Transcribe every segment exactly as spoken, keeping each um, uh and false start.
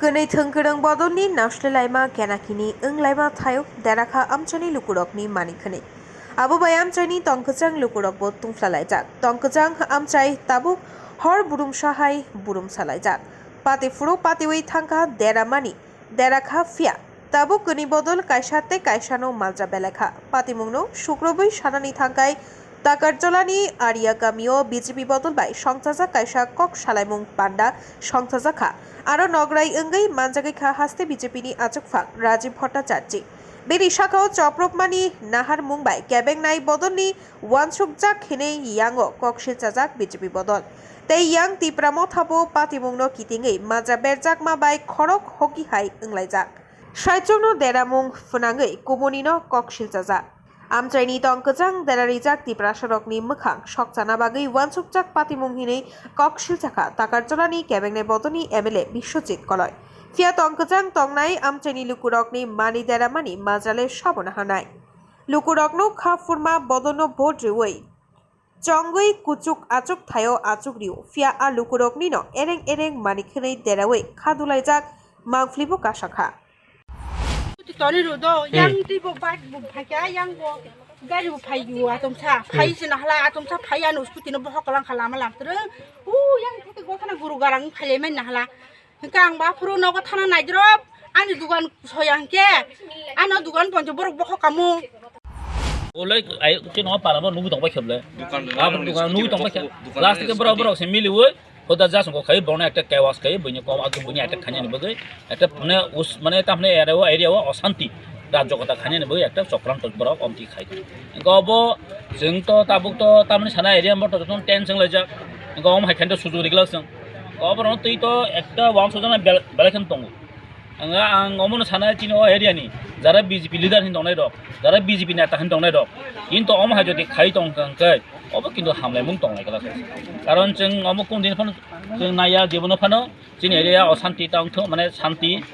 Kwnwi thwng kwrwng bodolni naslelaima kenakini wnglaima thaio derakha amchaini lukurokni mani khwnwi. Abo bai amchaini tongkwchang lukurokbo tungphlalaijak. Tongkwchang amchai tabuk hor burumsa hai burumsa laijak. Pati phuru patiwi thangkha deramani derakha phiya tabuk kwnwi bodol kaisa tei kaisano malcha belaikha. Patimungno sukrubwi sanani thangkai Takarjolani Aria kamio B J P bodol bai songchajak kaisa kok salaimung panda songchajakha. Aro nograi wngwi manjagwi kha haste B J P ni achukphang Rajiv Bhattacharjee. Bini sakao chopropmani naharmung bai kebengnai bodolni uansukjak hinwi yango kok silchajak B J P bodol. Tei yang Tipra Motha bo patimungno kitingwi manja berjakma bai khorok hoki hai wnglaijak. Saichungno deramung phwnangwi kubunino kok silchajak. Amchaini tong kwchang dera rijak Tiprasarokni mwkhang sokchana bagwi uansukjak patimung hinwi kok silchakha Takarjolani kebengnai bodolni M L A Biswajit Koloi. Phiya tong kwchang tongnai amchaini lukurokni mani deramani majale sabo naharnai. Lukurokno kha phurma bodolno vote riwi chongwi kuchuk achuk thaio achuk rio. Phiya a lukuroknino ereng ereng mani khwnwi derawi kha dulaijak mangphlibo kasa kha. Toni ro do, hmm, yang twi bo bike bo phaikha, yang bo gari bo phai o atomsa, phai hmm, se nahla atomsa phai ano scooty no bohok lang kha lama lam tre. U yang theke gotana guru garang phai mai nahla. Hingke ang ba phuru nogo thana naidrop, ani dugan soya hingke, ano dugan poncho borok bohok kamo. Olai ai keno para bo nugui tong bai kheble. Dukan, ah, dukan nugui tong bai khe. Dukan last ke borok, borok se mili oi. Hoda jasong ko khai borok ekta kewas khai buini kom atu buini attack khani ni bagwi. Ekta mane us mane ta mane area o, area o osanti. Rajyo kota khani ni bagwi ekta chokranto borok omti khai. Go bo jeng to tabuk to tamni sana area mo to ton ten seng lejak. Go om hai khan to suju rigla seng. Go bo ron twi to ekta wang sojana bel, belai khan tongo. Ang, ang omono sana chini o area ni jara B J P leader hin tongnai rok, jara B J P neta hin tongnai rok, kintu omo hai jodi khai tong kha hwnkhe obo kintu hamlaimung tongnai kwlak. Karon chwng omo kung din phano chwng naiya, jebono phano chini area o santi tong thung, mane santi,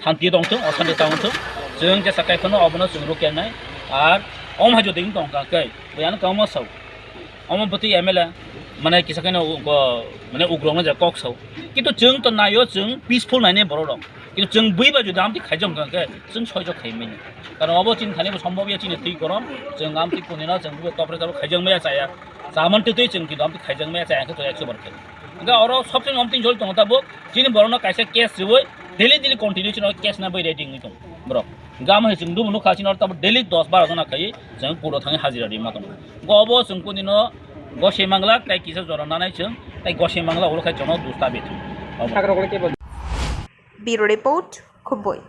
santi tong thung, o santi tong thung, chwng jesa kai phano obono chwng rukya nai. Ar omo hai jodi wng tong kha hwnkhe buyano kwbangma sao. Omo bwtwi M L A mane kisa khe no ugo mane ugrok no je kok sao. Kintu chwng to naio, chwng peaceful naine borok rok. Kintu chwng bui ba jodi amtwi khaijak wngkha khe chwng soijak khai manya. Karon obo chini thani bo sombobya chini twi korom, chwng amtwi kuni no chwng bui topre topre khaijak maya chaya. Chaman twi twi chwng kintu amtwi khaijak maya chaya khe to ekso bar khe. Hingke oro sobse amtwi jol tongo tabuk chini borok no kaisa case riwi daily daily continue chini case na bai ready wngwi tongo borok. Gam hai chwng dubu nukha chini oro tabuk daily dos baro jona khai chwng kuro thangwi hajira ri ma tongo. Go obo chwng kuni no gosei mangla tei kisa jora nanai chwng tei gosei mangla oro khai chwng no dusta bit. Obo. Sakrok le kebo. Bureau Report, Khumui.